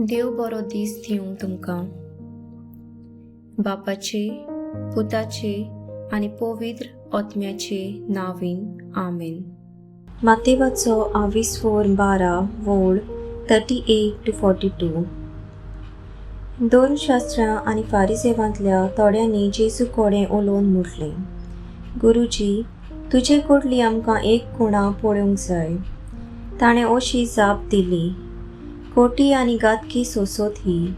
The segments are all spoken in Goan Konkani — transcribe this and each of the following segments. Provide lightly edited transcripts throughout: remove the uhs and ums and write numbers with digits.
देव बरो दीस दिवं तुमकां. बापाचे, पुताचे आनी पवित्र आत्म्याचे नांवान, आमेन. मातेवाचो आविस्वोर 12 वोळ 38 to 42. धर्मशास्त्रां आनी फारिजेवांतल्या थोड्यांनी जेजू कडेन उलोवन म्हटलें, "गुरुजी, तुजे कडली आमकां एक खुणा पळोवंक जाय." ताणें अशी जाप दिली, "खोटी आनी घातकी सोसत ही,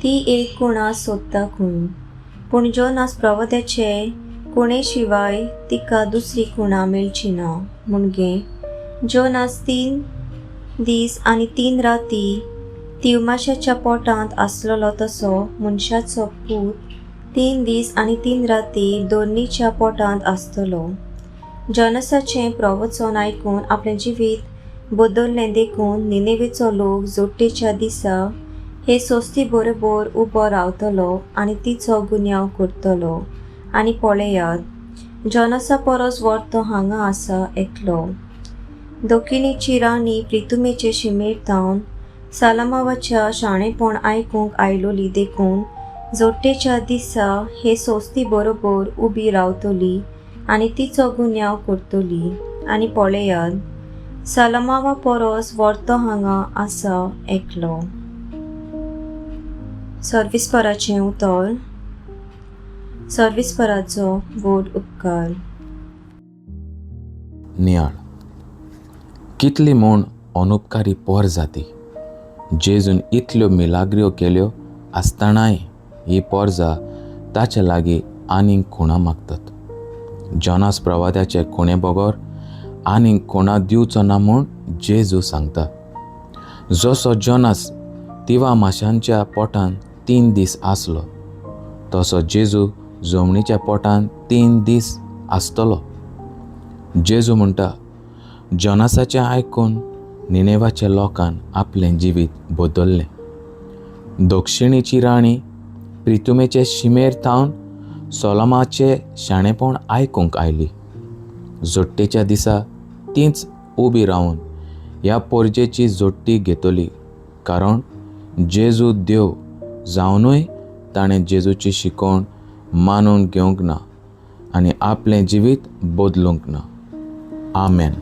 ती एक खुणा सोदता खंय, पूण जोनास प्रवाद्याचे खुणे शिवाय तिका दुसरी खुणा मेळची ना. म्हणगे जोनास 3 दीस आनी 3 राती तिवमाशाच्या पोटांत आसलेलो, तसो मनशाचो पूत 3 दीस आनी 3 राती धरणीच्या पोटांत आसतलो. जोनासाचें प्रवचन आयकून आपलें जिवीत बदल्लें देखून निनेवेचो लोक जोडटेच्या दिसा हे सोस्ती बरोबर उबो रावतलो आनी तिचो गुन्यांव करतलो. आनी पळयात, जोनासा परस व्हड हांगा आसा एकलो. दक्षिणेची राणी प्रितुमेचे शिमेर थावन सालामावाच्या शाणेपण आयकूंक आयलोली देखून जोडटेच्या दिसा हे सोस्ती बरोबर उबी रावतली आनी तिचो गुन्यांव करतली. आनी पळयात, सालामावा परस व्हड हांगा आसा एकलो." सर्विस्पराचें उतर. सर्विस्पराचो व्हड उपकार. नियाळ. कितली म्हूण अनुपकारी पोर जाती! जेजून इतल्यो मिलाग्र्यो केल्यो आसतनाय ही पोरजा ताचे लागीं आनीक खुणा मागतात. जोनास प्रवाद्याचे खुणे बगर आनीक खुणा दिवचो ना म्हूण जेजू सांगता. जसो जोनास तिवा माशांच्या पोटान 3 दीस आसलो, तसो जेजू जमनीच्या पोटान 3 दीस आसतलो. जेजू म्हणटा, जोनासाचें आयकून निनेवाच्या लोकान आपलें जिवीत बदल्लें. दक्षिणेची राणी प्रितुमेचे शिमेर थावन सोलोमाचें शाणेपण आयकूंक आयली. जोडटेच्या दिसा तीच उबी रावन ह्या पोरजेची जोडटी घेतली, कारण जेजू देव जावनूय ताणें जेजूची शिकवण मानून घेवंक ना आनी आपलें जिवीत बदलूंक ना. आमेन.